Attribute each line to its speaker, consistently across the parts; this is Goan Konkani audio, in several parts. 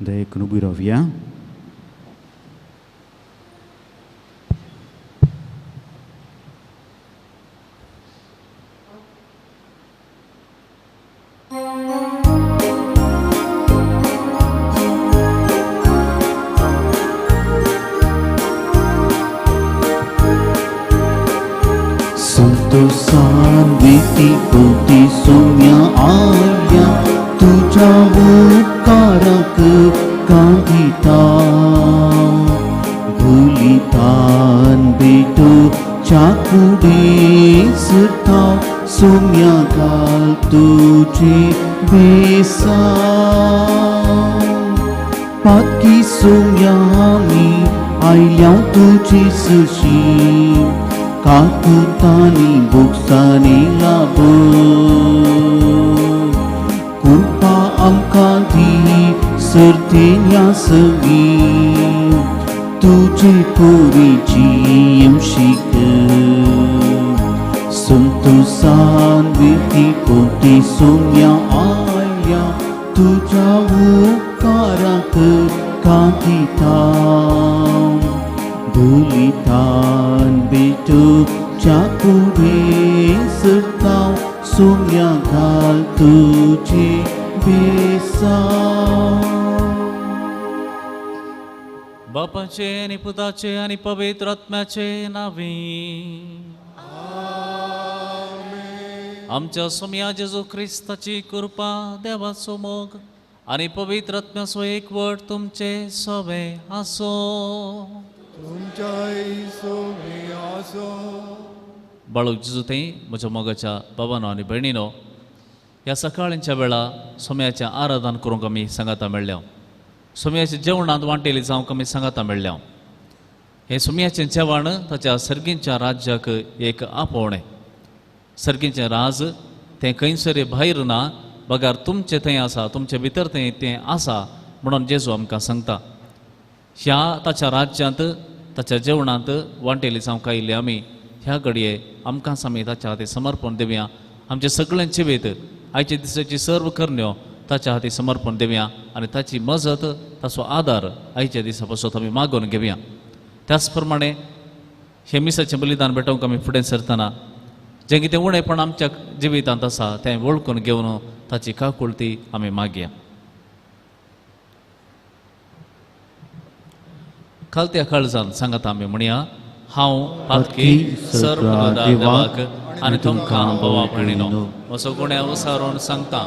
Speaker 1: दयेक उबी रावया.
Speaker 2: संतोषान पोती सोम्या आया तुझ्या उपकाराक कांदिता भुलितान बेटो चाकुडे सुरता सोम्या घाल तुझे बेसा पातकी सोम्या आमी आयल्या तुझे सुशी काकुतानी बुक्सानी लाभो कृपा आमकां दी सर्तीन ह्या सगळी तुजे पोरीची शिक संतोषान विती पोती सोम्या आया तुज्या उपकाराक कांदिता धुलितान बेटो चाकुडे सरता सोम्या घाल तुझे बेसा.
Speaker 3: बापाचे आनी पुताचे आनी पवित्र आत्म्याचे नांवी आमच्या सोम्या जेजू क्रिस्ताची कृपा देवाचो मोग आनी पवित्र आत्म्याचो एकवट तुमचे सवे आसो. बाळूक जेजू थंय म्हज्या मोगाच्या बाबानो आनी भयणीनो, ह्या सकाळींच्या वेळा सोम्याचें आराधन करूंक आमी सांगाता मेळ्ळ्या. सोम्याच्या जेवणांत वांटेली जावंक आमी सांगाता मेळ्ळ्या. हें सोम्याचें जेवण ताच्या सर्गींच्या राज्याक एक आपोवणें. सर्गींचें राज तें खंयसर भायर ना, बगर तुमचें थंय आसा, तुमचे भितर थंय तें आसा म्हणून जेजू आमकां सांगता. ह्या ताच्या राज्यांत ताच्या जेवणांत वांटेली जावंक आयिल्ली आमी ह्या घडये आमकांच आमी ताच्या हाती समर्पण दिवया. आमचें सगळें जिवीत आयच्या दिसाची सर्व करण्यो ताच्या हाती समर्पण दिवया आनी ताची मजत ताचो आदार आयच्या दिसा पासून आमी मागून घेवया. त्याच प्रमाणे हे मिसाचें बलिदान भेटोवंक आमी फुडें सरतना जें कितें उणेपण आमच्या जिवितांत आसा तें वळखून घेवन ताची काकुळती आमी मागया. खालत्या काळजान सांगता आमी म्हणया, हांव पातकी सर्व देवाक आनी तुमकां भावा भयणीनो म्हजो गुण्या उसारून सांगता,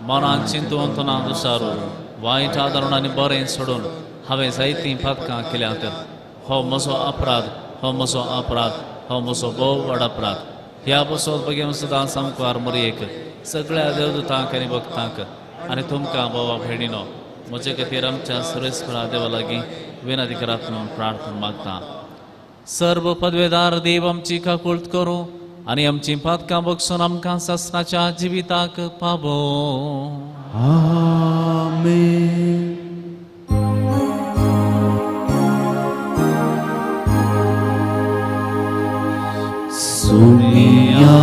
Speaker 3: मनान चिंतून तुना दुसारून वायट आदारून आनी बरें सोडून हांवें जायतीं पातकां केल्यात. हो म्हजो अपराध, हो म्हजो अपराध, हो म्हजो भोव व्हड अपराध. ह्या पसोत बगेम सदां सामकार मरयेक सगळ्या देवदूतांक आनी भक्तांक आनी तुमकां भावा भयणीनो म्हजे खातीर आमच्या सुरेस्परा देवा लागीं विनंती करात म्हणून प्रार्थना मागता. सर्व पदवेदार देव आमची काकुळट करूं आनी आमची पातकां बगसून आमकां सासणाच्या जिविताक पावो.
Speaker 2: आमेन. सोम्या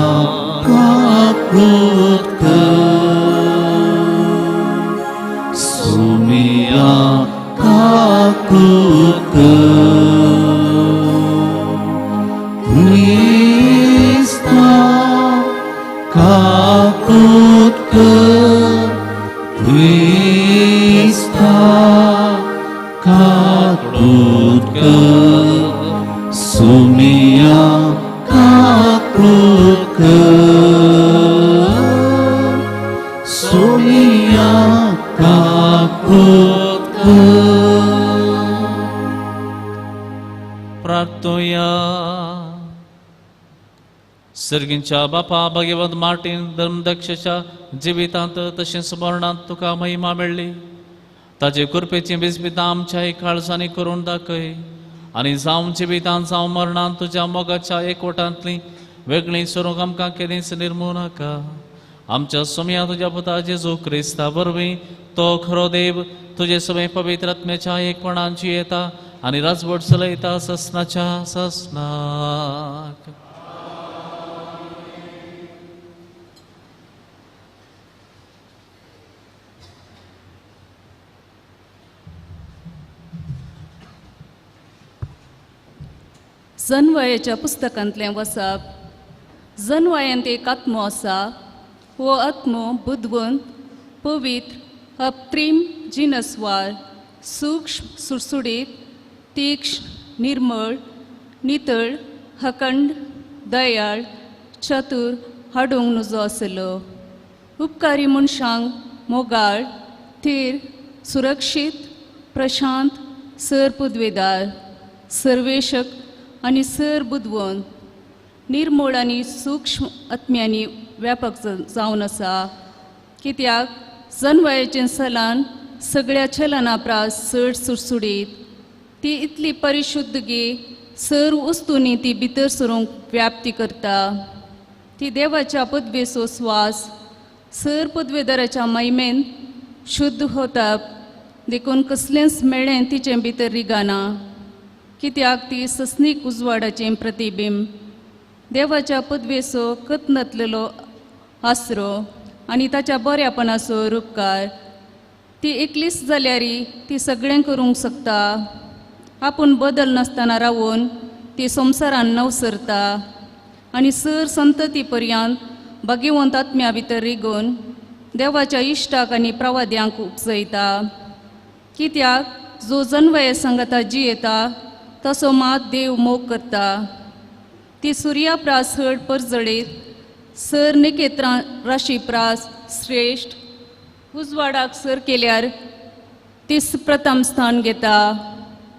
Speaker 2: काकुळट कर, सोम्या काकुळट कर, क्रिस्ता काकुळट कर, क्रिस्ता काकुळट कर, सोम्या काकुळट कर, सोम्या काकुळट कर.
Speaker 3: प्रार्थोया. सर्गींच्या बापा भगवंत मार्टीन धर्मदक्षच्या जिवितांत तशेंच मरणांत तुका महिमा मेळ्ळी. ताजे कृपेची बिस्मितां आमच्या काळजांनी करून दाखय आनी जावं जिवितांत जावं मरणांत तुज्या मोगाच्या एकवटांतली वेगळी सरूंक आमकां केदींच निर्मू नाका. आमच्या सोम्या तुज्या पुता जेजू क्रिस्ता वरवीं तो खरो देव तुजे सगळे पवित्र आत्म्याच्या एकपणान जियेता आनी राजवट चलयता ससनाच्या ससनाक.
Speaker 1: जनवयाच्या पुस्तकांतलें वसप. जनवयांत एक आत्मो आसा. हो आत्मो बुदवंत, पवित्र, अप्त्रीम, जिनसवार, सूक्ष्म, सुडसुडीत, तीक्ष्ण, निर्मळ, नितळ, अखंड, दयाळ, चतूर, हाडूंक नुजो आसलो. उपकारी मनशांक मोगाळ, थीर, सुरक्षीत, प्रशांत, सर पदवेदार, सर्वेशक आनी सर बुदवंत, निर्मूळ आनी सूक्ष्म आत्म्यांनी व्यापक जावन आसा. कित्याक जनवयाचें चलन सगळ्या चलना प्रास चड सुडसुडीत. ती इतली परिशुद्ध गी सर्व वस्तूंनी ती भितर सरूंक व्याप्ती करता. ती देवाच्या पदवेचो स्वास सर पदवेदाराच्या महिमेन शुद्ध होता. देखून कसलेंच मेळ्ळें तिचें भितर रिगाना. कित्याक ती सस्नीक उजवाडाचें प्रतिबिंब, देवाच्या पदवेचो कत्नतलेलो आसरो आनी ताच्या बऱ्यापणाचो रुपकार. ती एकलीच जाल्यारी ती सगळें करूंक शकता. आपूण बदल नासतना रावून ती संवसारान नवसरता आनी सर संतती पर्यंत भाग्यवंत आत्म्या भितर रिगोवन देवाच्या इश्टाक आनी प्रवाद्यांक उपजयता. कित्याक जो जनवय सांगता जियेता तसो मात देव मोग करता. ती सुर्या प्रास हड परजळीत, सर निकेत्रां राशी प्रास श्रेश्ठ, उजवाडाक सर केल्यार ती प्रथम स्थान घेता.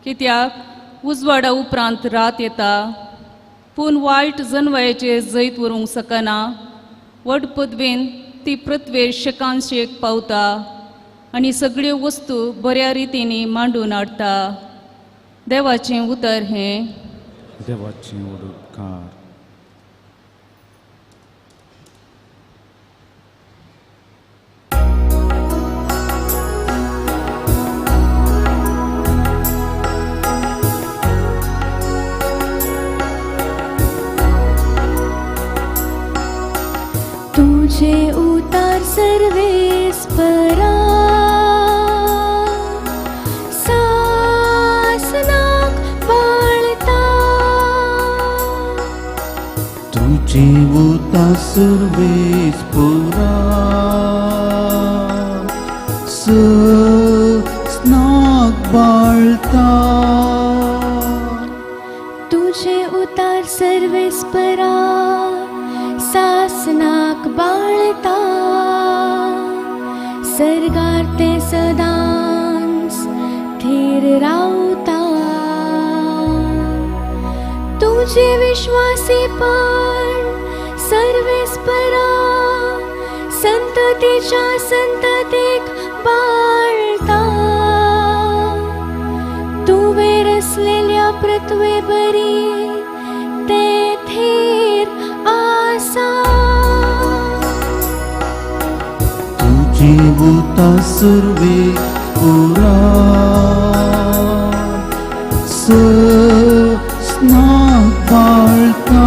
Speaker 1: कित्याक उजवाडा उपरांत रात येता. पूण वायट जनवयाचेर जैत व्हरूंक शकना. व्हड पदवेन ती पृथ्वेर शेकानशेक पावता आनी सगळ्यो वस्तू बऱ्या रितींनी मांडून हाडटा. देवाचें उतर हें.
Speaker 4: देवाचें उपकार.
Speaker 5: तुझे उतार सर्वेस्परा, सासनाक बाळता.
Speaker 2: तुझे उतार सर्वेस्परा, सासनाक बाळता.
Speaker 5: तुझे उतार सर्वेस्परा, सासनाक बाळता. सर्गार ते सदांच थीर रावता. तुझे विश्वासी पण सर्वेस्परा, संततीच्या संततीक बाळता. तुवे रचलेल्या पृथ्वे बरी ते थीर आसा.
Speaker 2: तुझे उतार सर्वेस्परा, सासनाक बाळता.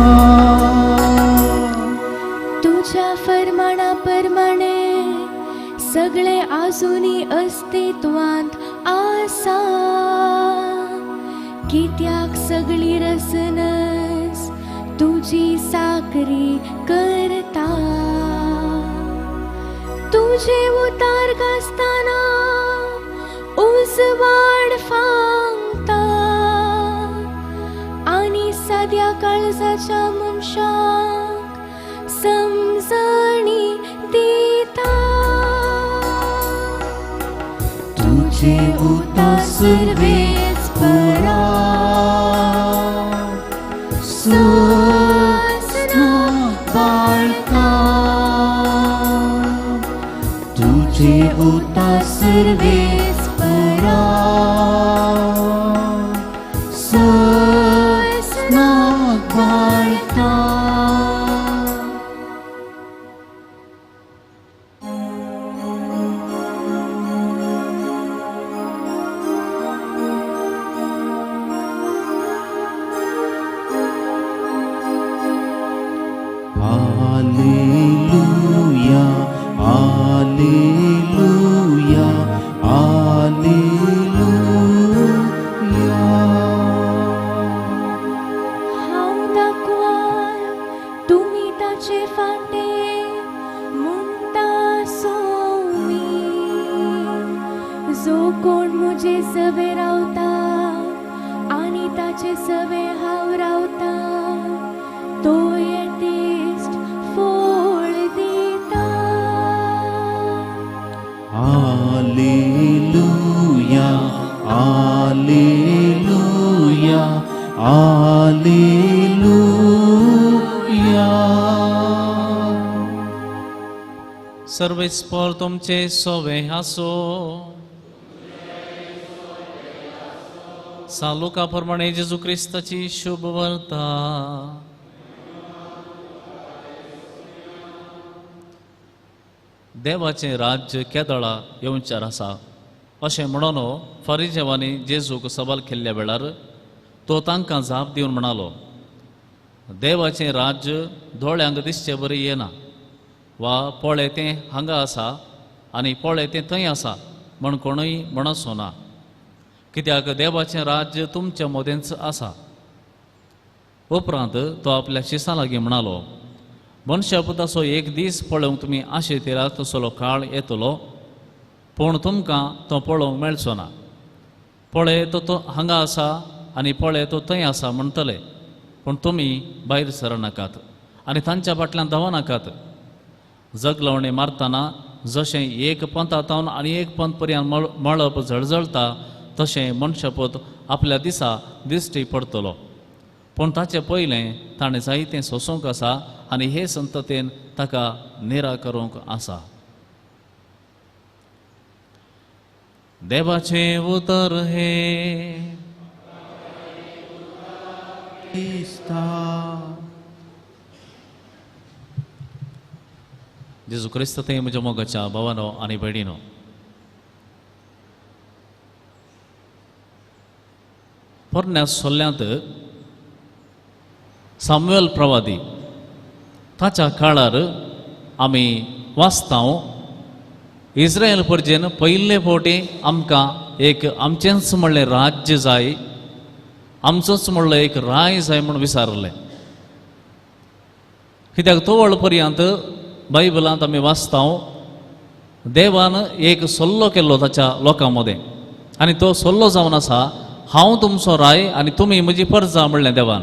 Speaker 5: तुझ्या फरमाना प्रमाणे सगळे आजुनी अस्तित्वांत आसा. कित्याक सगळी रसनस तुजी साकरी करता. तुझे उतार गाजताना उजवाड फांगता आनी साद्या काळजाच्या मनशाक समजणी दिता.
Speaker 2: तुझे उतार सर्वेस्परा, सासनाक बाळता. तुझे उतार सर्वेस्परा, सासनाक बाळता. Alleluia, Alleluia, Alleluia.
Speaker 5: जो कोण मुजे सवे रावता आनी ताचे सवे हांव रावता तो येतेस्ट फोळ दिता.
Speaker 2: Alleluia, alleluia, alleluia.
Speaker 3: सर्वेस्पर तुमचे सोवे आसो. सालुका प्रमाणे जेजू क्रिस्ताची शुभ वार्ता. देवाचें राज्य केदळा येवचार आसा अशें म्हणून फारिजेवांनी जेजूक सवाल केल्ल्या वेळार तो तांकां जाप दिवन म्हणालो, देवाचें राज्य दोळ्यांक दिसचे बरी येना वा पळय तें हांगा आसा आनी पळय तें थंय आसा म्हण कोणूय म्हणसो ना, कित्याक देवाचें राज्य तुमच्या मदेंच आसा. उपरांत तो आपल्या शिसां लागीं म्हणालो, मनशा पुताचो एक दीस पळोवंक तुमी आशेतेरात तसलो काळ येतलो, पूण तुमकां तो पळोवंक मेळचो ना. पळय तो तो हांगा आसा आनी पळय तो थंय आसा म्हणटले, पूण तुमी भायर सरनाकात आनी तांच्या फाटल्यान धांवनाकात. जगलवणें मारतना जशें एक पंथा तावन आनी एक पंथ पर्यंत मळब झळझळटा तशें मनशापूत आपल्या दिसा दिश्टी पडटलो, पूण ताचें पयलें ताणें जायतें सोंसूंक आसा आनी हे संततेन ताका निरा करूंक आसा. देवाचें उतर हें. जेजू क्रिस्त ते म्हज्या मोगाच्या भावानो आनी भयणीनो, पोरण्या सोल्ल्यांत सामुएल प्रवादी ताच्या काळार आमी वाचतांव, इस्रायल परजेन पयले फावटी आमकां एक आमचेंच म्हणलें राज्य जाय, आमचोच म्हणलो एक राय जाय म्हूण विचारलें. कित्याक तोवळ पर्यंत बायबलांत आमी वाचतांव देवान एक सल्लो केल्लो ताच्या लोकां मदें आनी तो सल्लो जावन आसा, हांव तुमचो राय आनी तुमी म्हजी परजा म्हणलें देवान.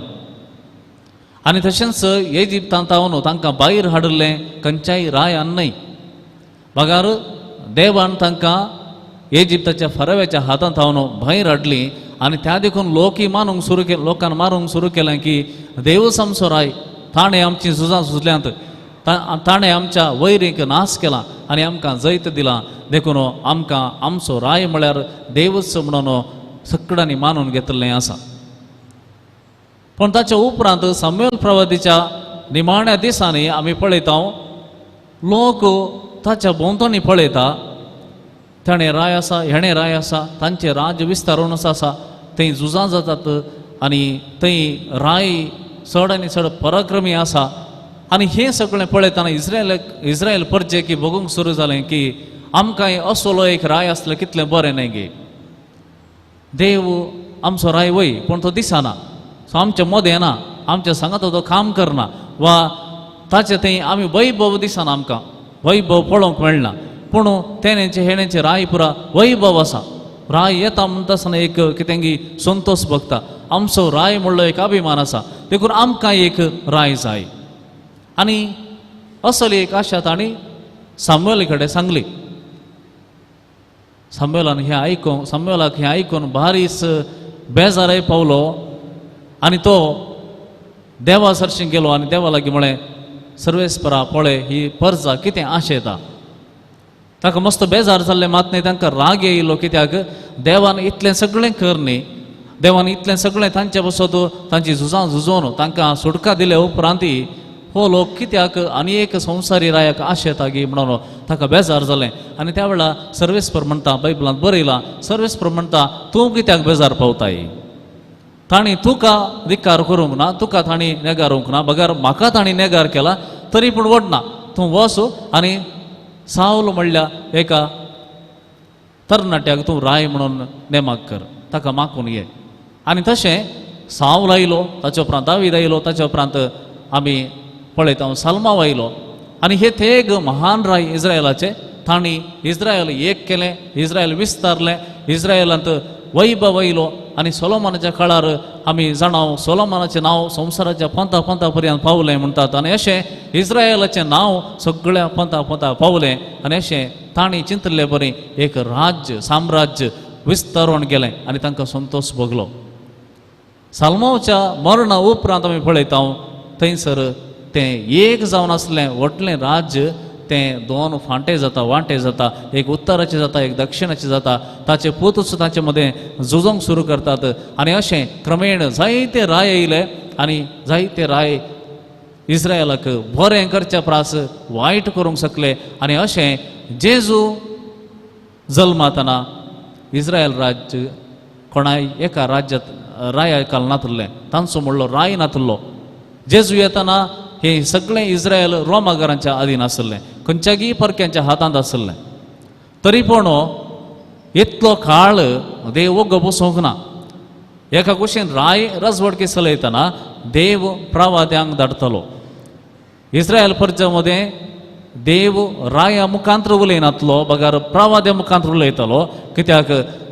Speaker 3: आनी तशेंच इजिप्तांत हांव तांकां भायर हाडिल्लें खंयच्याय रायान न्हय, बगार देवान तांकां इजिप्ताच्या फरव्याच्या हातांत हांव भायर हाडली आनी त्या देखून लोकय मानूंक सुरू केले, लोकान मारूंक सुरू केलें की देवच आमचो राय, ताणें आमचीं झुजां झुजल्यांत, ताणें आमच्या वैरीक नाश केला आनी आमकां जैत दिलां, देखून आमकां आमचो राय म्हळ्यार देवच म्हणून सगळ्यांनी मानून घेतिल्लें आसा. पूण ताच्या उपरांत सामुएल प्रवादीच्या निमाण्या दिसांनी आमी पळयता लोक ताच्या भोंवतणी पळयता, ताणें राय आसा, हेणें राय आसा, तांचें राज्य विस्तारून आसा, थंय झुजां जातात आनी थंय राय चड आनी चड पराक्रमी आसा. आनी हें सगळें पळयतना इस्रायल परजे की भोगूंक सुरू जालें की आमकां असलो एक राय आसलो कितलें बरें न्हय गे, देव आमचो राय वय पूण तो दिसना, सो आमच्या मदें ना, आमच्या सांगात तो काम करना वा ताचें थंय आमी वैभव दिसना, आमकां वैभव पळोवंक मेळना, पूण तेणेचें हेणेचें राय पुरा वैभव आसा. राय येता म्हणटा आसतना एक कितें संतोश भोगता, आमचो राय म्हणलो एक अभिमान आसा, देखून आमकां एक राय जाय. आनी असली एक आशा तांणी सामुएल कडेन सांगली. सामुएलान हें आयकून, सामुएलाक हें आयकून बारीस बेजारय पावलो आनी तो देवा सरशीं गेलो आनी देवा लागीं म्हळें, सर्वेस्परा पळय ही परजा कितें आशेता. ताका मस्त बेजार जाल्लें मात न्हय, तांकां राग येयलो, कित्याक देवान इतलें सगळें कर न्ही, देवान इतलें सगळें तांचे बसत तांची झुजां झुजोवन तांकां सुटका दिले उपरांत हो लोक कित्याक आनी एक संवसारी रायाक आशेता गी म्हणून ताका बेजार जालें. आनी त्या वेळार सर्वेस्पर म्हणटा, बायबलांत बरयलां, सर्वेस्पर म्हणटा तूं कित्याक बेजार पावताय, तांणी तुका धिक्कार करूंक ना, तुका तांणी नेगारूंक ना, बगर म्हाका तांणी नेगार केला, तरी पूण वडना, तूं वच आनी सावल म्हणल्या एका तरणाट्याक तूं राय म्हणून नेमाक कर, ताका मागून ये. आनी तशें सावल आयलो, ताचे उपरांत दावीद आयलो, ताचे उपरांत आमी पळयता साल्माव आयलो आनी हे तेग महान राय इस्रायलाचे तांणी इस्रायल एक केलें, इस्रायल विस्तारलें, इस्रायलांत वैभव येयलो आनी सोलोमनाच्या काळार आमी जाणाव सोलोमनाचें नांव संवसाराच्या पंथा पंथा पर्यंत पावलें म्हणटात आनी अशें इस्रायलाचें नांव सगळ्या पंथा पंथा पावलें आनी अशें तांणी चिंतले बरें एक राज्य साम्राज्य विस्तारून गेलें आनी तांकां संतोश भोगलो. साल्मांवच्या मरणा उपरांत आमी पळयता थंयसर तें एक जावन आसलें व्हडलें राज्य तें दोन फांटे जाता, वांटे जाता, एक उत्तराचें जाता, एक दक्षिणाचें जाता. ताचे पूतच ताचे मदें झुजोंक सुरू करतात आनी अशें क्रमेण जायते राय येयले आनी जायते राय इस्रायलाक बरें करच्या प्रास वायट करूंक शकले आनी अशें जेजू जल्मातना इस्रायल राज्य कोणाय एका राज्यांत राया काल नातुल्लें, तांचो म्हणलो राय नातुल्लो. जेजू येतना हे सगळें इस्रायल रोमागारांच्या आदीन आसलें, खंयच्यागी परक्यांच्या हातांत आसलें. तरी पूण इतलो काळ देव वोगो बसूंक ना. एका कुशीन राय रजवडकी चलयतना देव प्रवाद्यांक धाडटलो. इस्रायल परजा मदें देव राया मुखांत्र उलयनातलो बगर प्रवाद्या मुखांत्र उलयतलो, कित्याक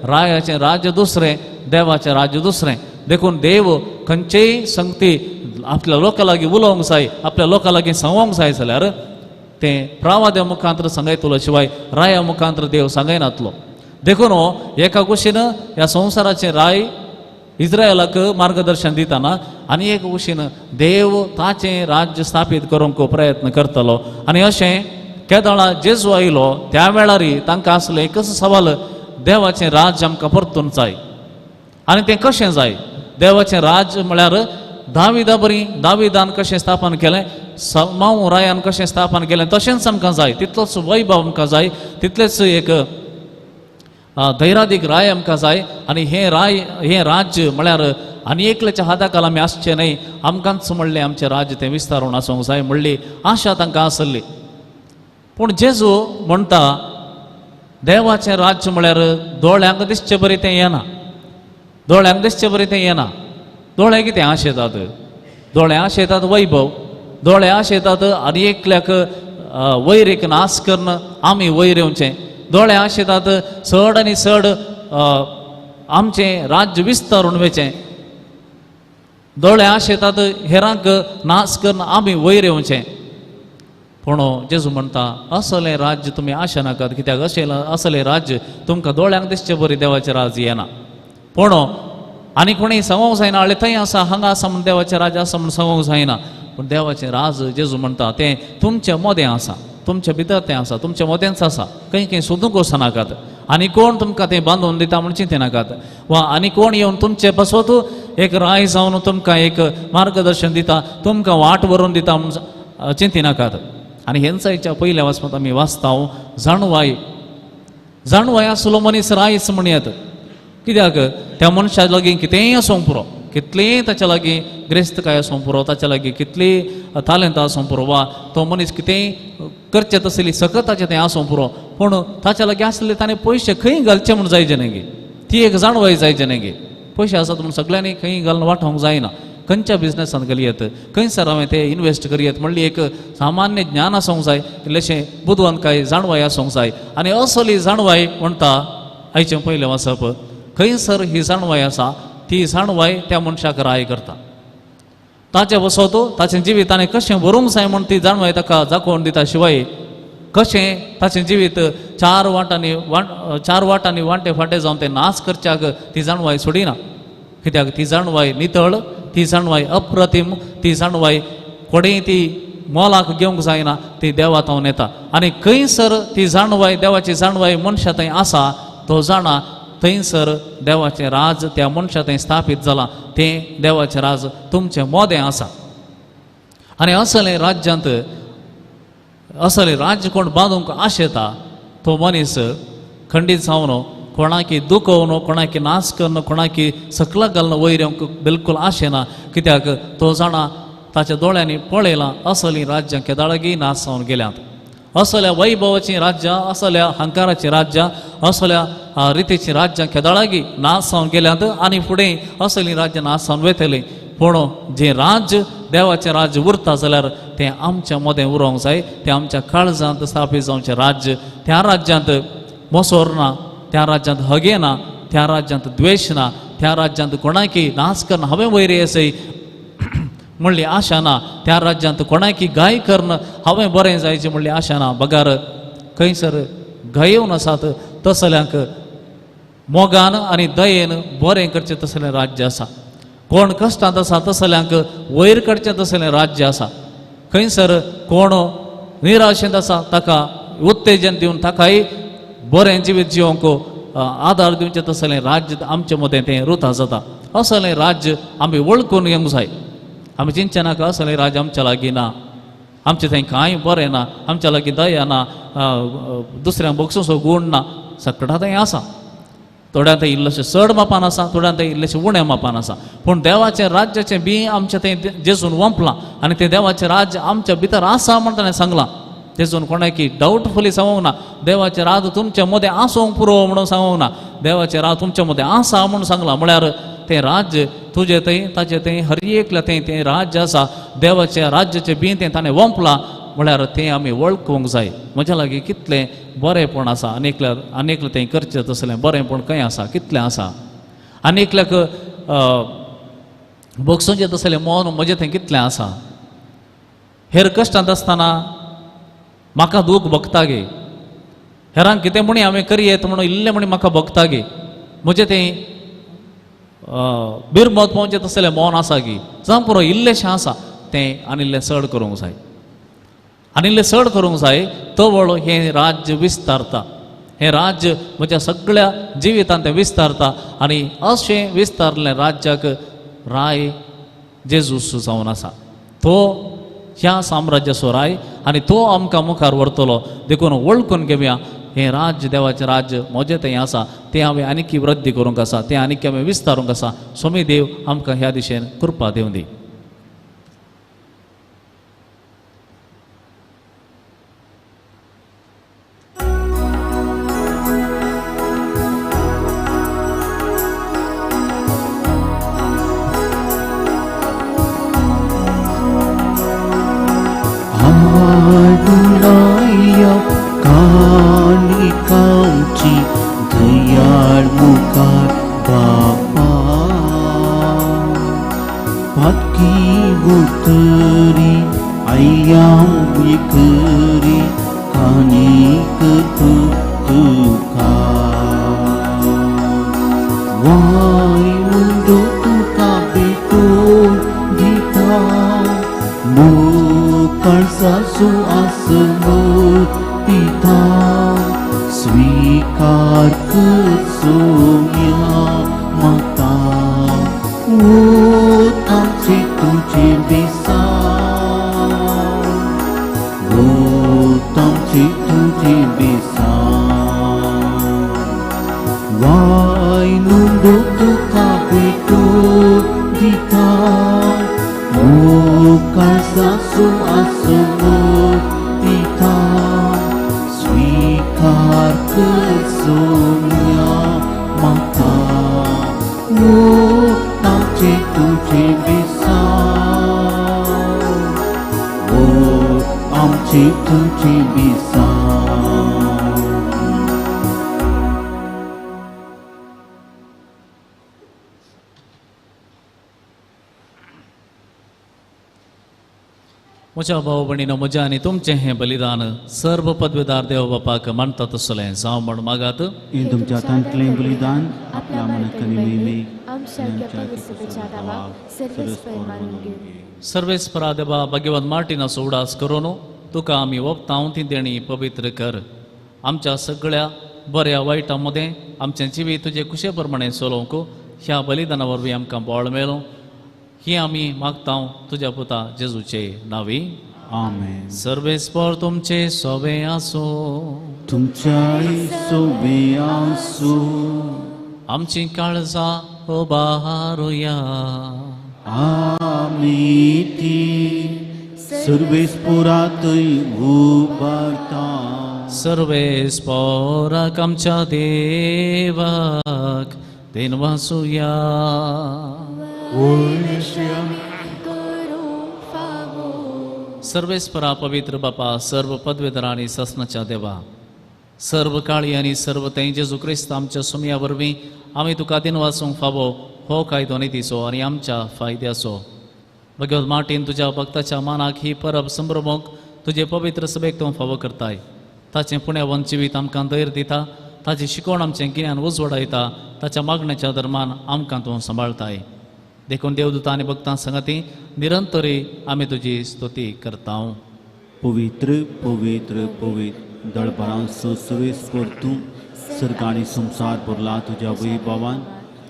Speaker 3: रायाचें राज्य दुसरें, देवाचें राज्य दुसरें. देखून देव खंयचेय संगती आपल्या लोकां लागीं उलोवंक जाय, आपल्या लोकां लागीं सांगोंक जाय जाल्यार तें प्रवाद्या मुखांत्र सांगयतलो शिवाय राया मुखांत्र देव सांगयनातलो. देखून एका कुशीन ह्या संवसाराचें राय इस्रायलाक मार्गदर्शन दितना आनी एक कुशीन देव ताचें राज्य स्थापीत करूंक प्रयत्न करतलो. आनी अशें केदळा जेजू आयलो त्या वेळार तांकां आसलें एकच सवाल, देवाचें राज्य आमकां परतून जाय. आनी तें कशें जाय? देवाचें राज्य म्हळ्यार दाविदा बरी दाविदान कशें स्थापन केलें, सलमांव रायान कशें स्थापन केलें तशेंच आमकां जाय, तितलोच वैभव आमकां जाय, तितलेच एक धैरादीक राय आमकां जाय. आनी हें राय हें राज्य म्हळ्यार आनी एकल्याच्या हाता खाला आमी आसचें न्हय, आमकांच म्हणलें आमचें राज्य तें विस्तारून आसूंक जाय म्हणली आशा तांकां आसली. पूण जेजू म्हणटा देवाचें राज्य म्हळ्यार दोळ्यांक दिसचे बरी तें येना, दोळ्यांक दिसचे बरी तें येना. दोळे कितें आशेतात? दोळे आशेतात वैभव, दोळे आशेतात आनी एकल्याक वैरीक नाश करून आमी वयर येवचें, दोळे आशेतात चड आनी चड आमचें राज्य विस्तारून वचें, दोळे आशेतात हेरांक नाश करून आमी वयर येवचें. पूण जेजू म्हणटा असलें राज्य तुमी आशा नाकात, कित्याक अशें असलें राज्य तुमकां दोळ्यांक दिसचें बरी देवाचें राज्य येना. पूण आनी कोणीय सांगोंक जायना आळे थंय आसा हांगा आसा म्हूण देवाचें राज्य आसा म्हूण सांगोंक जायना. पूण देवाचें राज जेजू म्हणटा तें तुमचे मोदें आसा, तुमचे भितर तें आसा, तुमचे मोदेंच आसा, खंय खंय सोदूंक वचनाकात. आनी कोण तुमकां तें बांदून दिता म्हूण चिंतिनाकात, वा आनी कोण येवन तुमचे पासत एक राय जावन तुमकां एक मार्गदर्शन दिता, तुमकां वाट व्हरून दिता म्हूण चिंतिनाकात. आनी हेंचायच्या पयल्या वाचपांत आमी वाचता जाणवाय, जाणवाय आसलो मनीस रायच म्हणयत, कित्याक त्या मनशा लागीं कितेंय आसूंक पुरो, कितलीय ताच्या लागीं ग्रेस्तकाय आसूंक पुरो, ताच्या लागीं कितलीय तालेंतां आसूंक पुरो, वा तो मनीस कितेंय करचें तसली सकत ताचें तें आसूंक पुरो, पूण ताच्या लागीं आसले ताणें पयशे खंय घालचे म्हूण जायचे न्ही, ती एक जाणवाय जायचे न्ही. पयशे आसात म्हूण सगळ्यांनी खंय घालून वांटोवंक जायना, खंयच्या बिजनसान घालयत, खंयसर हांवें ते इनवेस्ट करयत म्हणली एक सामान्य ज्ञान आसूंक जाय, इल्लेशें बुदवंतकाय जाणवाय आसूंक जाय. आनी असली जाणवाय म्हणटा आयचें पयलें वाचप, खंयसर ही जाणवाय आसा ती जाणवाय त्या मनशाक राय करता, ताचें वसत ताचें जिवीत ताणें कशें व्हरूंक जाय म्हूण ती जाणवाय ताका दाखोवन दिता. शिवाय कशें ताचें जिवीत चार वाटांनी वांटे फांटे जावन तें नाश करच्याक ती जाणवाय सोडिना, कित्याक ती जाणवाय नितळ, ती जाणवाय अप्रतीम, ती जाणवाय कोणेय ती मोलाक घेवंक जायना, ती देवा थावन येता. आनी खंयसर ती जाणवाय देवाची जाणवाय मनशा थंय आसा तो जाणा थंयसर देवाचें राज त्या मनशा थंय स्थापीत जालां, तें देवाचें राज तुमचें मोदें आसा. आनी असलें राज्यांत असलें राज्य कोण बांदूंक आशेता तो मनीस खंडीत जावन कोणाकी दुखोवन, कोणाकी नाश करून, कोणाकी सकला घालून वयर येवंक बिलकूल आशेना, कित्याक तो जाणा ताच्या दोळ्यांनी पळयलां असलीं राज्यां केदाळागी नाश जावन गेल्यांत. असल्या वैभवाचीं राज्यां, असल्या हंकाराचीं राज्यां, असल्या रितीचीं राज्यां केदळागी नाश जावन गेल्यांत आनी फुडें असलीं राज्यां नाश जावन वयतलीं. पूण जें राज्य देवाचें राज्य उरता जाल्यार तें आमच्या मदें उरोंक जाय, तें आमच्या काळजांत स्थापीत जावचें राज्य. त्या राज्यांत मोसोर ना, त्या राज्यांत हगे ना, त्या राज्यांत द्वेश ना, त्या राज्यांत कोणाकी नाश करून हांवें वयर येसय म्हणली आशा ना, त्या राज्यांत कोणाकी गाय करून हांवें बरें जायचें म्हणली आशा ना. बगार खंयसर गायोवन आसात तसल्यांक मोगान आनी दयेन बरें करचें तसलें राज्य आसा. कोण कश्टांत आसा तसल्यांक वयर काडचें तसलें राज्य आसा. खंयसर कोण निराशेंत आसा ताका उत्तेजन दिवन ताकाय बरें जिवीत जिवंक आदार दिवचें तसलें राज्य आमचे मदें तें रुता जाता. असलें राज्य आमी वळखून घेवंक जाय. आमी चिंतचें नाका असलें राज्य आमच्या लागीं ना, आमचें थंय कांय बरें ना, आमच्या लागीं दया ना, दुसऱ्यांक बक्षसो गूण ना. सगळ्या थंय आसा. थोड्यां थंय इल्लेशें चड मापान आसा, थोड्यां थंय इल्लेशें उणें मापान आसा. पूण देवाचें राज्याचें बीं आमचें थंय जेजून वंपलां आनी तें देवाचें राज्य आमच्या भितर आसा म्हण ताणें सांगलां. तेजून कोणाकी डावटफुली सांगूंक ना देवाचें राज्य तुमच्या मदें आसूंक पुरो म्हणून सांगूंक ना, देवाचें राज्य तुमच्या मदें आसा म्हणून सांगलां. म्हळ्यार तें राज्य तुजें थंय, ताचें थंय, हर एकल्या थंय तें राज्य आसा. देवाचें राज्याचें बीं तें ताणें वंपलां म्हळ्यार तें आमी वळखूंक जाय. म्हज्या लागीं कितलें बरेंपण आसा, आनी एकल्या आनी एकलें तें करचें तसलें बरेंपण खंय आसा, कितलें आसा. आनी एकल्याक भोगसोचें तसलें मन म्हजें थंय कितलें आसा. हेर कश्टांत आसतना म्हाका दूख भोगता गे, हेरांक कितें म्हणी हांवें करयेत म्हणून इल्लें म्हणी म्हाका भोगता गे, म्हजें तें बिरमत पावचें तसलें मन आसा गी, जावं पुरो इल्लेशें आसा तें आनी इल्लें चड करूंक जाय, आनी इल्लें चड करूंक जाय. तवळ हें राज्य विस्तारता, हें राज्य म्हज्या सगळ्या जिवितांत तें विस्तारता. आनी अशें विस्तारलें राज्याक राय जेजूस जावन आसा. तो ह्या साम्राज्याचो राय आनी तो आमकां मुखार व्हरतलो. देखून वळखून घेवया हें राज्य देवाचें राज्य म्हजें थंय आसा, तें हांवें आनीक वृद्धी करूंक आसा, तें आनीक हांवें विस्तारूंक आसा. स्वामी देव आमकां ह्या दिशेन कृपा दिवं दी. म्हज्या भाव भयणीनो, म्हज्या आनी तुमचें हें बलिदान सर्व पदवीदार देव बापाक मानता तसलें जावं म्हण मागात.
Speaker 2: हें तुमच्या हातांतलें बलिदान आपल्या मनाक
Speaker 3: सर्वेस्परा देवा भगवान मार्टिनाचो उडास करून तुका आमी ओपतांव ती देणी पवित्र कर. आमच्या सगळ्या बऱ्या वायटा मदें आमचें जिवीत तुजे कुशे प्रमाणें चलोवंक ह्या बलिदाना वरवीं आमकां बळ मेळूं ही आमी मागता तुज्या पुता जेजूचे नांवी.
Speaker 2: आमेन.
Speaker 3: सर्वेस्पर तुमचे सोबे आसूं,
Speaker 2: तुमच्याय सोबे आसूं.
Speaker 3: आमची काळजां उबारुया.
Speaker 2: आमी ती सर्वेस्पोरातय उबारता.
Speaker 3: सर्वेस्पोराक आमच्या देवाक देनवासुया. सर्वेस्परा पवित्र बापा, सर्व पदवेधर आनी ससनाच्या देवा, सर्व काळी आनी सर्व थंय जेजू क्रिस्त आमच्या सुमया वरवीं आमी तुका दिनवासूंक फावो हो कायदो नितीचो आनी आमच्या फायद्याचो. भगवत मार्टीन तुज्या भक्ताच्या मानाक ही परब संभ्रमूंक तुजे पवित्र सभेक तूं फावो करताय. ताचें पुण्यावन जिवीत आमकां धैर्य दिता, ताची शिकवण आमचें गिन्यान उजवाडायता, ताच्या मागण्याच्या धर्मान आमकां तूं सांबाळताय. देखून देवदूता आनी भक्तां संगती निरंतरी आमी तुजी स्तुती करता.
Speaker 2: पवित्र पवित्र पवित्र दळभरांचो सुवेस तूं सर्ग आनी संवसार भरला तुज्या वैभवान.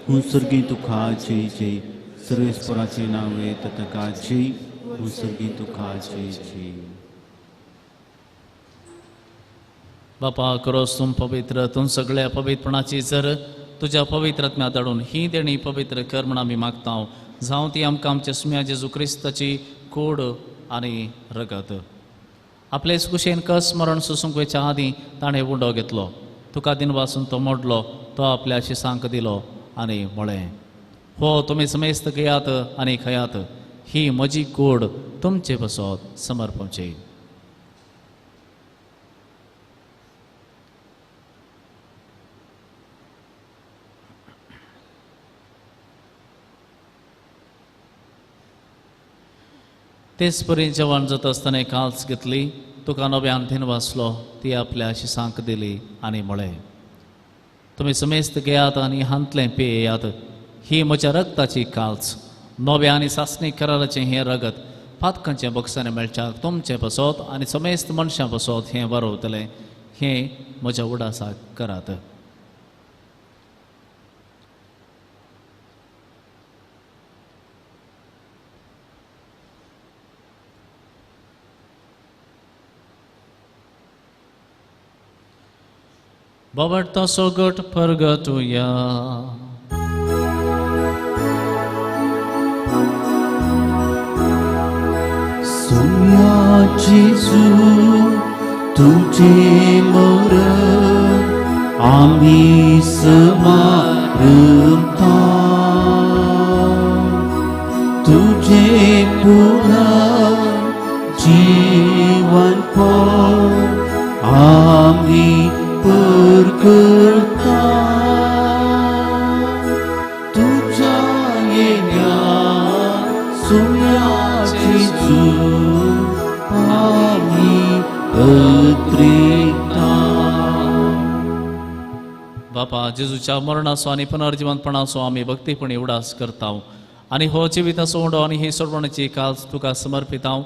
Speaker 2: हूं सर्गी तुका जय जय, सर्वेस्पराचें नांव येता ताका जय, हूं सर्गी तुका जय जय.
Speaker 3: बापा करोस तूं पवित्र, तूं सगळ्या पवित्रपणाची जर तुज्या पवित्र आत्म्या धाडून ही देणी पवित्र कर म्हण आमी मागता. जावं ती आमकां आमच्या सुम्या जेजू क्रिस्ताची कोड आनी रगत. आपले कुशेन कस मरण सोसूंक वयच्या आदीं ताणें उंडो घेतलो, तुका दिनवासून तो मोडलो, तो आपल्या शिसांक दिलो आनी म्हळें, हो तुमी समेस्त घेयात आनी खयात, ही म्हजी कोड तुमचे पासत समर्पणची. तेच परी जेवण जाता आसतना काल्स घेतली, तुका नव्यान दिनवासलो, ती आपल्या शिसांक दिली आनी म्हळें, तुमी समेस्त घेयात आनी हांतलें पियेयात, ही म्हज्या रगताची काल्स, नव्या आनी सासणी कराराचें हें रगत पातकांचें बक्षांनी मेळच्याक तुमचें पासत आनी समेस्त मनशां पासत हें बरोवतलें, हें म्हज्या उडासाक करात. बाबडतो सोगट परगटुया.
Speaker 2: सोम्या जेजू तुझे मरण आमी समारंभता, तुझे पुनः जीवन आमी परगटता. तुझ्या येण्या सोम्या जेजू आमी अद्रिता.
Speaker 3: बापा जेजूच्या मरणाचो आनी पुनर्जिवंतपणाचो आमी भक्तीपणी उडास करता आनी हो जिविताचो उंडो आनी ही सोडवण्याची काल तुका समर्पितां.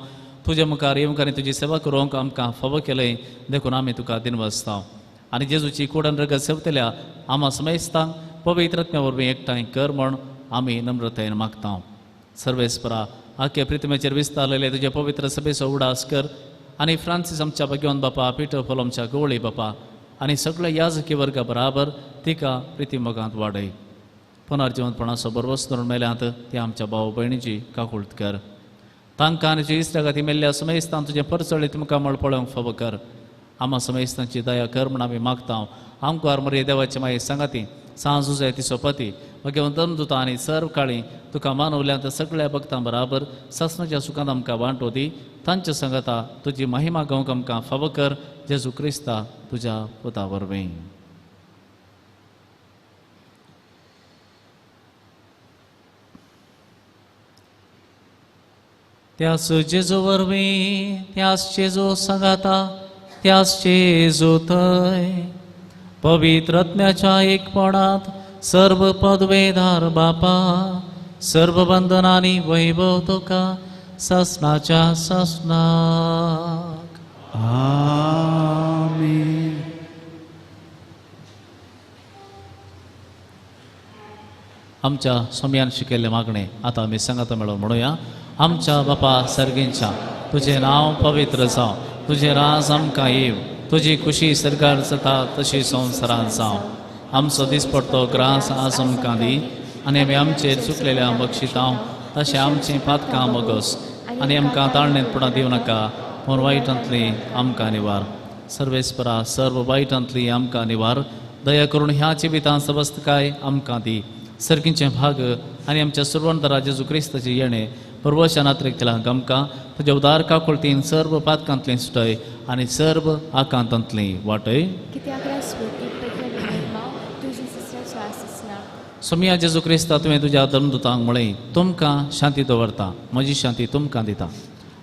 Speaker 3: तुजे मुखार येवंक आनी तुजी सेवा करूंक आमकां फावो केलें देखून आमी तुका दिनवासता. आनी जेजूची कुडन रगत सेवतल्या आमा समेस्तांक पवित्र आत्म्या वरवीं एकठांय कर म्हण आमी नम्रतायेन मागता. सर्वेस्परा आख्या प्रितमेचेर विस्तारलेले तुजे पवित्र सभेचो उडास कर आनी फ्रांसीस आमच्या भगवान बापा, पिटर फोल आमच्या गवळी बापा आनी सगळ्या याजकी वर्गा बराबर तिका प्रिती मोगांत वाडय. पुनर्जिवंतपणाचो बरवस धरून मेल्यांत ते आमच्या भाव भयणीची काकुळट कर. तांकां आनी तुज्या इश्टा खातीर मेल्ल्या समेस्तान तुजें परचळीत मुखामळ पळोवंक फावो कर. आमा समेस्तांची दया कर म्हण आमी मागता. आमकां मरे देवाचे मागीर सांगाती सांज उजय तिचो पती भगवंत धर्मदूता आनी सर्व काळी तुका मानवल्यांत सगळ्या भक्तां बराबर सासणाच्या सुखांत आमकां वांटो दी. तांच्या सांगाता तुजी महिमा गावंक आमकां फावो कर जेजू क्रिस्ता तुज्या पुता वरवीं. त्याच जेजू वरवीं, त्याच जेजू सांगाता, त्याच जेजू थंय पवित्र आत्म्याच्या एकपणांत सर्व पदवेदार बापा, सर्व बंधनांनी वैभव तुका सासणाच्या सासणाक.
Speaker 2: आमेन.
Speaker 3: आमच्या स्वाम्यान शिकयल्लें मागणें आतां आमी सांगाता मेळोवन म्हणुया. आमच्या बापा सर्गींच्या, तुजें नांव पवित्र जावं, तुजें राज आमकां येव, तुजी खुशी सरकार जाता तशी संवसारांत जावं. आमचो दिसपडतो ग्रास आज आमकां दी आनी आमी आमचेर चुकलेल्या बक्षितांव तशें आमचीं पातकां मगस आनी आमकां ताळणेंतपणां दिवं नाका, पूण वायटांतली आमकां निवार. सर्वेस्परा सर्व वायटांतली आमकां निवार. दया करून ह्या जिवितांत सवस्तकाय आमकां दी. सर्गींचें भाग आनी आमच्या सुरवंतरा जेजू क्रिस्ताचें येणें परवशा नात्रेक केलां आमकां तुज्या उदार काकुळतीन सर्व पातकांतलीं सुटय आनी सर्व आकांतांतलीं वाटय. सोमिया जेजू क्रिस्ता तुवें तुज्या धर्मदूतांक म्हळें, तुमकां शांती दवरता, म्हजी शांती तुमकां दिता.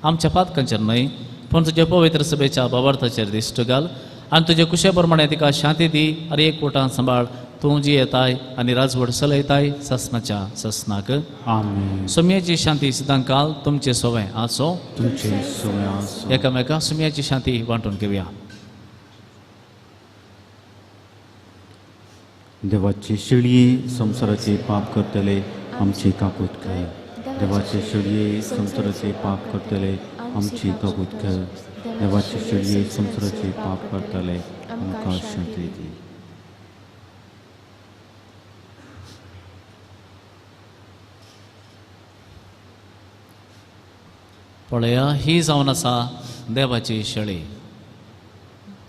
Speaker 3: आमच्या पातकांचेर न्हय पूण तुज्या पवित्र सभेच्या बाबार्थाचेर दिश्ट घाल आनी तुजे कुशे प्रमाणे तिका शांती दी आनी एक वटान सांबाळ. तूं जी येताय आनी राजवट चलयताय ससनाच्या ससनाक.
Speaker 2: आमेन.
Speaker 3: सोम्याची शांती सदांकाल तुमचे सोवें आसो.
Speaker 2: तुमचे सोवें आसो.
Speaker 3: एकामेका सोम्याची शांती वांटून घेवया.
Speaker 2: देवाचे शेळये संवसाराचे पाप करतले आमची काकूत कर. देवाचे शेळये संवसाराचे पाप करतले आमची काकूत कर. देवाचे शेळये संवसाराचे पाप करतले आमकां शांती दी.
Speaker 3: पळया ही जावन आसा देवाची शेळी,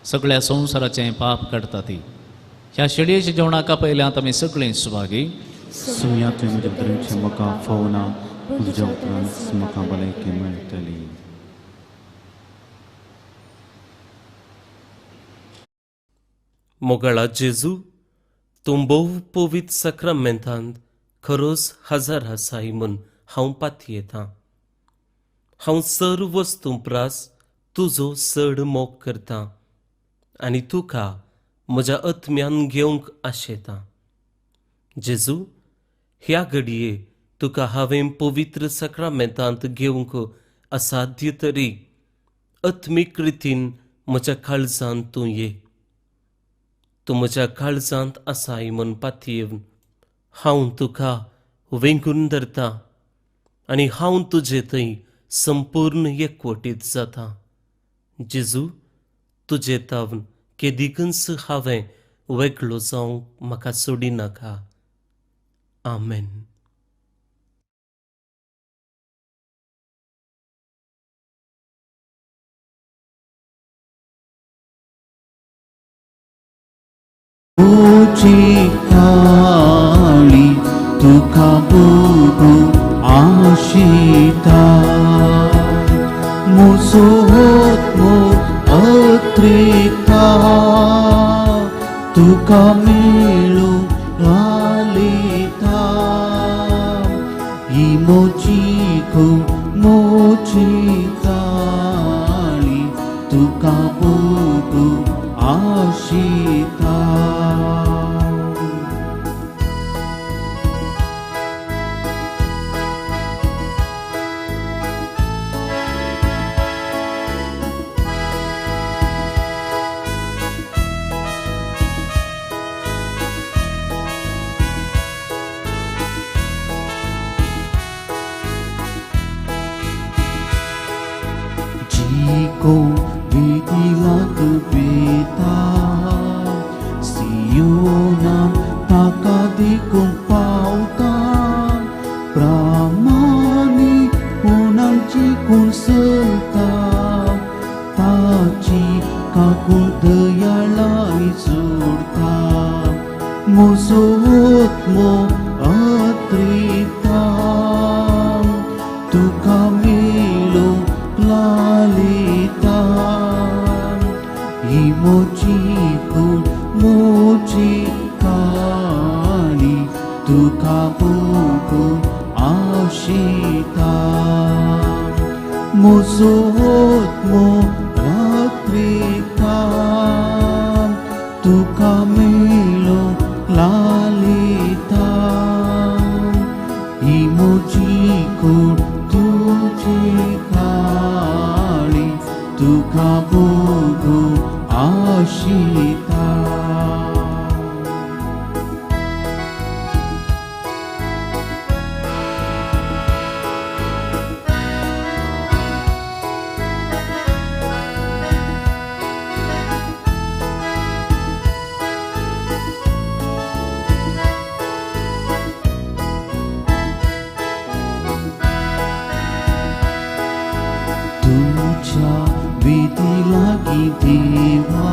Speaker 3: सगळ्या संवसाराचें पाप काडटा ती. ह्या शेळयेच्या जेवणाक पयल्यात आमी सगळीं सुभागी.
Speaker 2: सुमया तुवें म्हज्या भितरचें म्हाका फावना, तुज्या उपरांत म्हाका भलायकी मेळटली.
Speaker 6: मोगाळा जेजू, तूं भोव पवित्र साक्रामेंतांत खरोच हजर आसाय म्हूण हांव पातयेतां. हांव सर्व वस्तूं प्रास तुजो चड मोग करतां आनी तुका म्हज्या आत्म्यान घेवंक आशेतां. जेजू, ह्या घडये तुका हांवें पवित्र साक्रामेंतांत घेवंक असाध्य तरी आत्मीक रितीन म्हज्या काळजांत तूं ये. तूं म्हज्या काळजांत आसाय म्हूण पातयेवन हांव तुका वेंगून धरतां आनी हांव तुजे थंय संपूर्ण एकवटीत जाता. जेजू, तुजे तावन केदिकूच हांवें वेगळो जावंक म्हाका सोडिनाका. आमेन.
Speaker 2: तुजी काळी तुका भोगू आशिता, मुसो मो अत्रिता, तुका मेळू लालिता. ही मोची खो मोची काळी तुका भोगू आशिता. को विधिलात बेता सियोना ताका देखून पावता, प्रामाणी कोणाची कोण चलता, ताची काकूळ दयाळाय जोडता. म्हजो आत्मो अत्रिता तुका मेळो लालिता. ही मोची कूड मोची काणी तुका भोगू आशिता. म्हजो आत्मो रात्रिता तुका मेळो लालिता. ही मोची कूड तुजी काळी तुका भोगू आशिता. लागीं देवा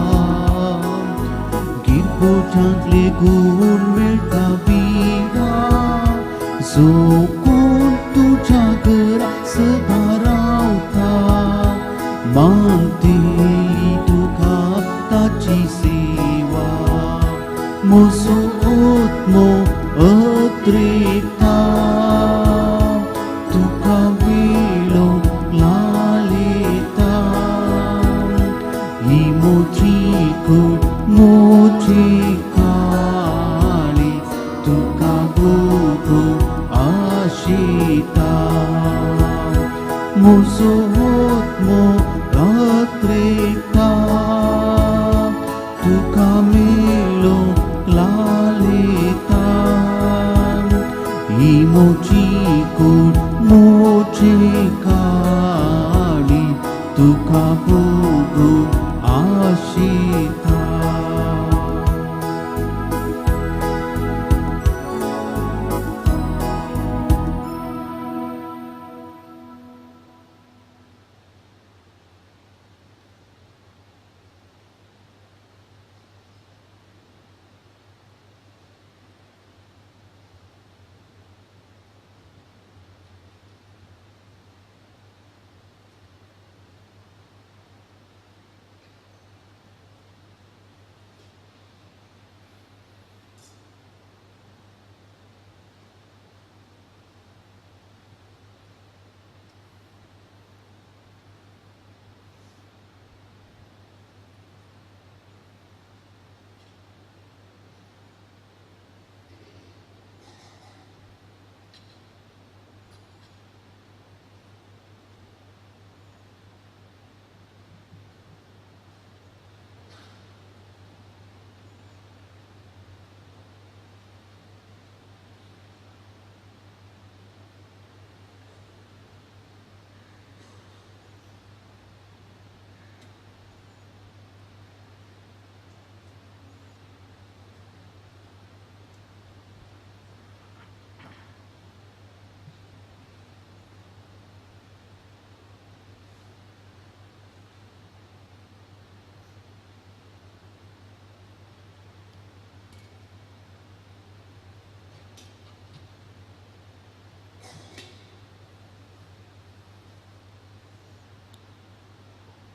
Speaker 2: गिरबोजांतले गुण मेळटा बिरा जो कोण तुज्या घरा सदां रावता मानती तुका ताची सेवा म्हजो आत्मो अत्रेता तुका मेळो लालेता ही म्हजी कूड म्हजी काळी तुका भोगू आशिता म्हजो आत्मो अत्रेता तुका मेळो लालेता ही म्हजी कूड म्हजी काळी तुका भोगू आशिता.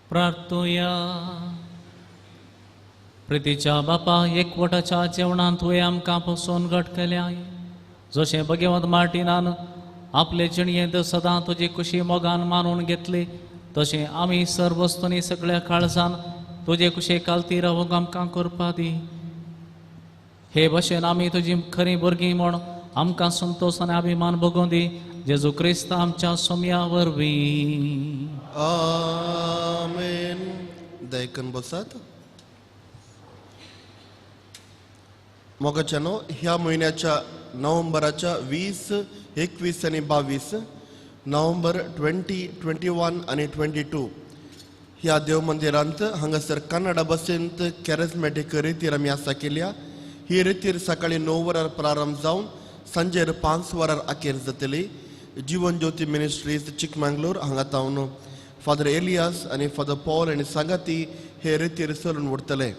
Speaker 3: प्रार्थुया. प्रितीच्या बापा एकवटाच्या जेवणांत तुवें आमकां पसून घट केल्याय जशें भगवंत मार्टिनान आपले जिणयेंत सदां तुजी कुशी मोगान मानून घेतली तशें आमी सर्वस्तुनी सगळ्या काळजान तुजे कुशे कालती रावूंक आमकां करपा दी. हे भशेन आमी तुजी खरी भुरगीं म्हूण आमकां संतोश आनी अभिमान भोगूं दी. जेजू क्रिस्त आमच्या सोम्या वरवीं.
Speaker 7: आमेन. दयकन बसात. मोगाच्यानो ह्या म्हयन्याच्या नोव्हेंबराच्या 20, 21 आनी 22 नोव्हेंबर 20, 21 आनी 22 ह्या देव मंदिरांत हांगासर कन्नडा भाशेंत कॅरिज्मॅटीक रितीर आमी आसा केल्या. ही रितीर सकाळी 9 वरार प्रारंभ जावन सांजेर 5 वरार अखेर जातली. जीवन ज्योती मिनिस्ट्रीज चिकमंगलोर हांगा तावन फादर एलियास आनी फादर पॉल आनी सांगाती हे रितीर चलून उरतले.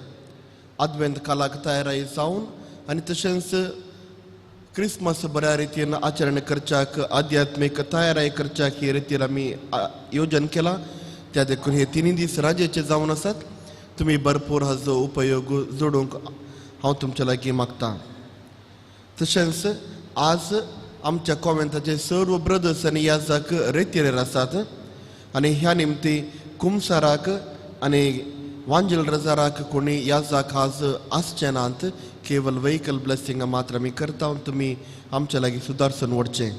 Speaker 7: आदवेंत कालाक तयाराय जावन आनी तशेंच क्रिसमस बऱ्या रितीन आचरण करच्याक आध्यात्मीक तयाराय करच्याक ही रितीर आमी योजन केलां. त्या देखून हे 3 दीस राजेचे जावन आसात. तुमी भरपूर हाजो उपयोग जोडूंक हांव तुमच्या लागीं मागतां. तशेंच आज आमच्या कॉमेंताचे सर्व ब्रदर्स आनी याजाक रेतीरेर आसात आनी ह्या निमती कुमसाराक आनी वांजेल रजाराक कोणी याजाक आज आसचे नात. केवल व्हेकल ब्लेसिंग मात्र आमी करता. तुमी आमच्या लागीं सुदारसून वडचें.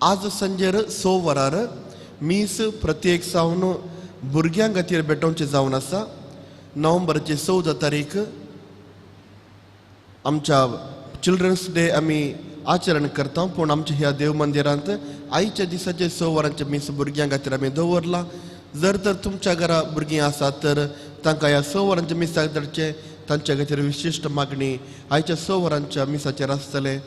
Speaker 7: आज सांजेर 6 वरार मीस प्रत्येक सावन भुरग्यां खातीर भेटोवचें जावन आसा. नोव्हेंबराची 14 तारीख आमच्या चिल्ड्रन्स डे आमी आचरण करता. पूण आमच्या ह्या देव मंदिरांत आयच्या दिसाचे 6 वरांचे मीस भुरग्यां खातीर आमी दवरलां. जर तर तुमच्या घरा भुरगीं आसात तर तांकां ह्या 6 वरांच्या मिसाक धाडचें. तांच्या खातीर विशिश्ट मागणी आयच्या 6 वरांच्या मिसाचेर आसतलें.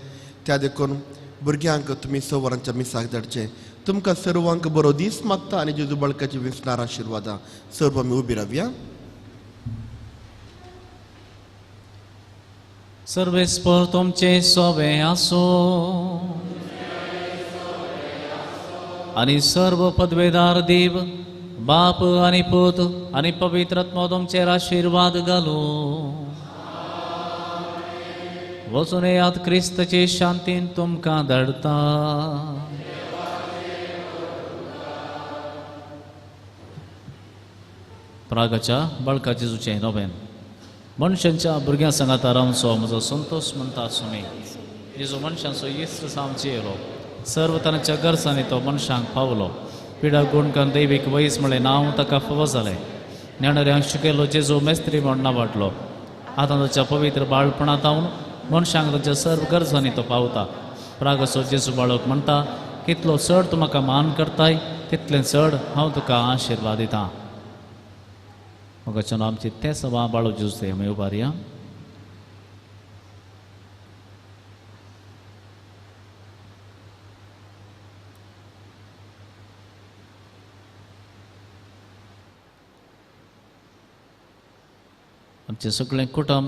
Speaker 7: त्या देखून भुरग्यांक तुमी 6 वरांच्या मिसाक धाडचें. तुमकां सर्वांक बरो दीस मागता आनी जेजू बाळकाची विसणार आशिर्वादां. सर्व आमी उबी रावया.
Speaker 3: सर्वेस्पर तुमचे सोबे आसो आनी सर्व पदवेदार देव बाप आनी पूत आनी पवित्र आत्मो तुमचेर आशिर्वाद घालूं. वचून येयात, क्रिस्ताचे शांतीन तुमकां धाडटा. प्रागाच्या बाळका जेजूचें नोवेन. मनशांच्या भुरग्यां सांगाता रावचो म्हजो संतोश म्हणटा सुमी. जेजू मनशांचो इश्ट जावन येयलो, सर्व तांच्या गरजांनी तो मनशांक पावलो. पिडा गुणकान दैवीक वयस म्हळें नांव ताका फावो जालें. नेणाऱ्यांक शिकयलो जेजू मेस्त्री म्हण नांवाडलो. आतां ताच्या पवित्र बाळपणांत हांव मनशांक तांच्या सर्व गरजांनी तो पावता. प्रागाचो जेजू बाळक म्हणटा, कितलो चड तूं म्हाका मान करताय तितलें चड हांव तुका आशिर्वाद दितां. म्हाका आमची तें सभा बाळो जेजू ते आमी उबारया. आमचें सगळें कुटुंब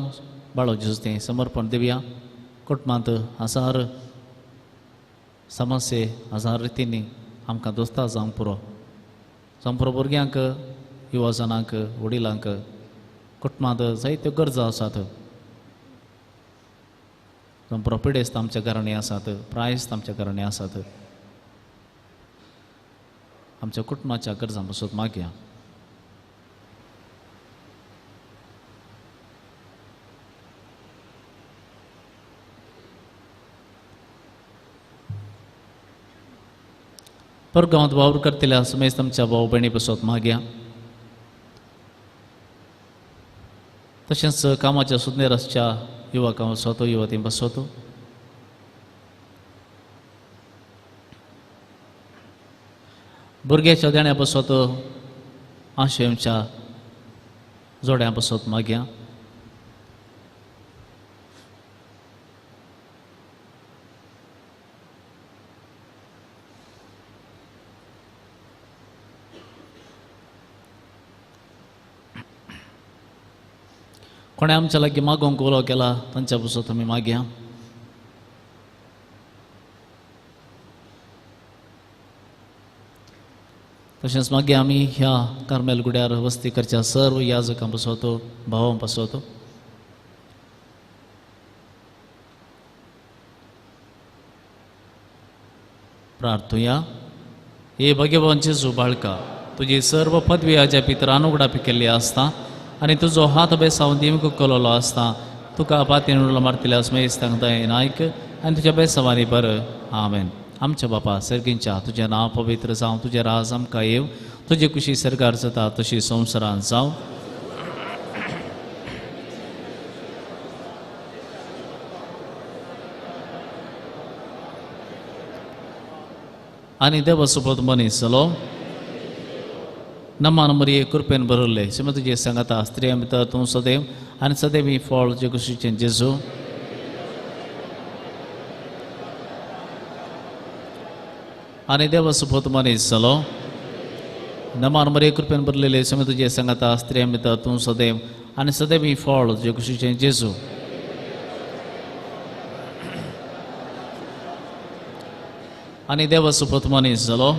Speaker 3: बाळो जेजू तें समर्पण दिवया. कुटुंबांत हजार समस्ये हजार रितींनी आमकां दोस्ता जावंक पुरो, जावंक पुरो भुरग्यांक, युवाजनांक, वडिलांक. कुटुंबांत जायत्यो गरजो आसात. जावं पुरो पिडेस्त आमच्या घरांनी आसात, प्रायस्त आमच्या घरांनी आसात. आमच्या कुटुंबाच्या गरजां पासून मागया. परगांवांत वावर करतल्या समेस्त आमच्या भाव भयणी पासत मागया. तशेंच कामाच्या सुदनेर आसच्या युवकां पासत, युवतीं पासत. भुरग्याच्या देण्या पासत, आशेच्या जोड्यां पासत मागया. कोणें आमच्या लागीं मागोवंक उलो केला तांच्या पासत आमी मागया. तशेंच मागीर आमी ह्या कार्मेल गुड्यार वस्ती करच्या सर्व याजकां पासत, भावां पासत. प्रार्थुया. हे भगवान जेजू बाळका, तुजी सर्व पदवी आज्या भितर अनुगडापी केल्ली आसता आनी तुजो हात बेसांव दिवंक केलोलो आसता. तुका पातीन उडलो मारतल्या स्मेस्तांक दयेन आयक आनी तुज्या बेसांवांनी बरं. आमेन. आमच्या बापा सर्गींच्या, तुजें नांव पवित्र जावं, तुजें राज आमकां येवं, तुजी कुशी सरकार जाता तशी संवसारांत जावं. आनी देवा सोबत मनीस जालो. नमान मरिये कृपेन भरले, श्रीमती तुजे सांगाता, स्त्रियां भितर तूं सदैव आनी सदैव ही फळ जे कुशीचें जेजू. आनी देवा सोबत मनीस जालो. नमान मरिये कृपेन भरलेले, श्रीमती तुजे सांगाता, स्त्रियां भितर तूं सदैव आनी सदैव ही फळ जे कुशीचें जेजू. आनी देवा सोबत मनीस जालो.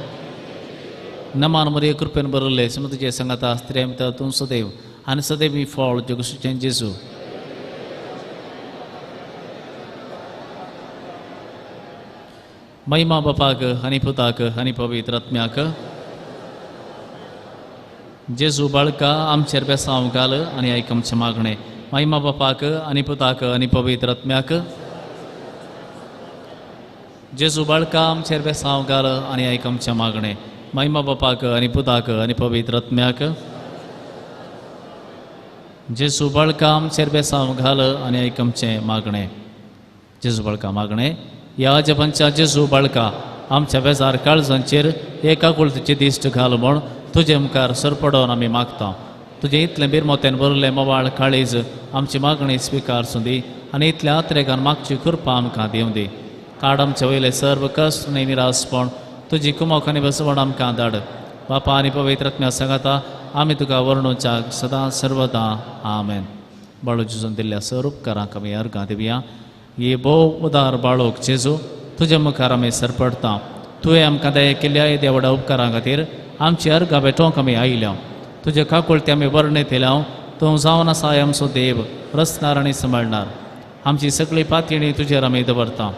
Speaker 3: नमान मरिये कृपेन भरले, श्रीमती तुजे सांगाता, स्त्रियां भितर तूं सदैव आनी सदैव ही फळ जे कुशीचें जेजू. महिमा बापाक आनी पुताक आनी पवित्र आत्म्याक. जेजू बाळका आमचेर बेसांव घाल आनी आयक आमचें मागणें. महिमा बापाक आनी पुताक आनी पवित्र आत्म्याक. जेजू बाळका आमचेर बेसांव घाल आनी आयक आमचें मागणें. महिमा बापाक आनी पुताक आनी पवित्र आत्म्याक. जेजू बाळका आमचेर बेसांव घाल आनी आयक आमचें मागणें. जेजू बाळका मागणें. ह्या जपांच्या जेजू बाळका आमच्या बेजार काळजांचेर एका कुळतीची दिश्ट घाल म्हूण तुजे मुखार सरपडोवन आमी मागता. तुजें इतलें बिरमोतेन भरलें मोवाळ काळीज आमची मागणी स्विकार सुंदी आनी इतल्या आत्रेकान मागची कृपा आमकां दिवं दी. काड आमचे वयले सर्व कश्ट आनी निरासपण तुजी कुमोक आनी बसवण आमकां धाड. बापा आनी पवित्र आत्म्या सांगाता आमी तुका वर्णुच्याक सदां सर्वदा. आमेन. बाळू जेजून दिल्ल्या सर उपकारांक आमी अर्गां दिवया. ही भोव उदार बाळूक जेजू तुज्या मुखार आमी सरपडटा. तुवें आमकां दया केल्या येद्या व्हडा उपकारां खातीर आमची अर्गां भेटोवंक आमी आयल्या. तुजे काकुळते आमी वर्णयतल्या. तूं जावन आसा आमचो देव, रचणार आनी सांबाळणार. आमची सगळी पातयेणी तुजेर आमी दवरता.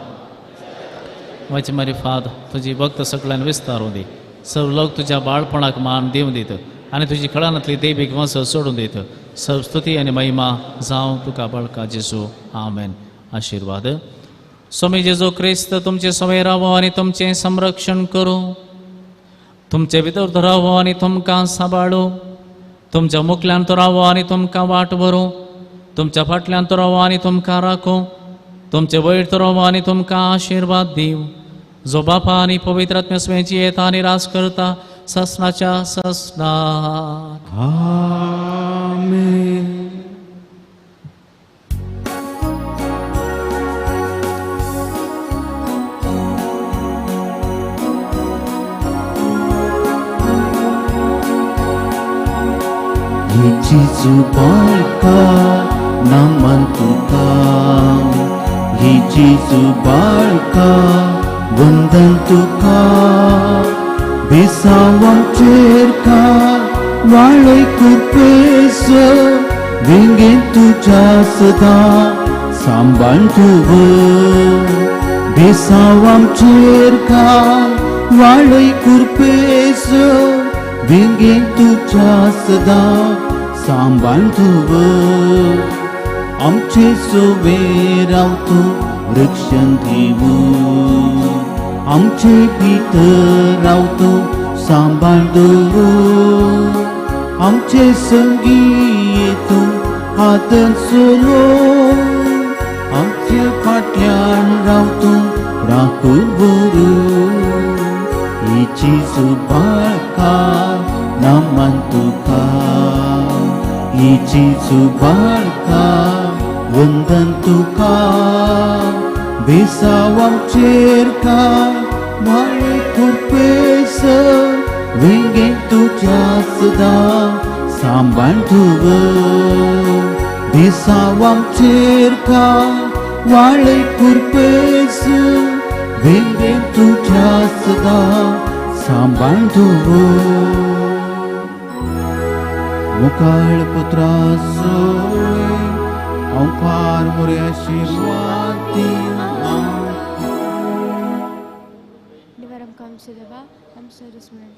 Speaker 3: म्हजी मारी फाद तुजी भक्त सगळ्यान विस्तारून दी. सर्व लोक तुज्या बाळपणाक मान दिवन दीत आनी तुजी खळानांतली देवीक वंस सोडून दीत. सर्व स्तुती आनी महिमा जावं तुका बाळका जेजू. आमेन. आशिर्वाद. स्वामी जेजू क्रिस्त तुमचे सवय रावो आनी तुमचें संरक्षण करूं. तुमचे भितर तो रावो आनी तुमकां सांबाळूं. तुमच्या मुखल्यान तो रावो आनी तुमकां वाट व्हरूं. तुमच्या फाटल्यान तो रावो आनी तुमकां राखूं. तुमचे वयर तो रावो आनी तुमकां आशिर्वाद दिवं. जो बापा आनी पवित्र आत्म्या स्वयंची येता आनी राज करता ससनाच्या ससनात.
Speaker 4: आमेन. जेजू बाळका नमन तुका, हे जेजू बाळका वंदन तुका. बेसावांचेर का वाळय कुरपेस, वेंगेन तुज्या सदां सांबाळ तूं. बेसावांचेर का वाळय कुरपेस, वेंगेन तुज्या सदां सांबाळ तूं. आमचे सुवे राव तूं रक्षण दिवं, आमचे भितर राव तूं सांबाळ दवरूं. आमचे संगी तूं हातान सोलो, आमच्या फाटल्यान राव तूं राखून व्हरूं. हे जेजू बाळका नमन तुका, हे जेजू बाळका वंदन तुका. बेसावांचेर का वाळे कुरपेस, वेंगेन तुज्या सदां सांबाळ तूं. बेसावांचेर का वाळे कुरपेस, वेंगेन तुज्या सदां सांबाळ तूं. मुखाळ पुत्रा सोय ओंकार मोरे आशिर्वाद दी.
Speaker 5: निवारम काम से दबा हम सर स्मरण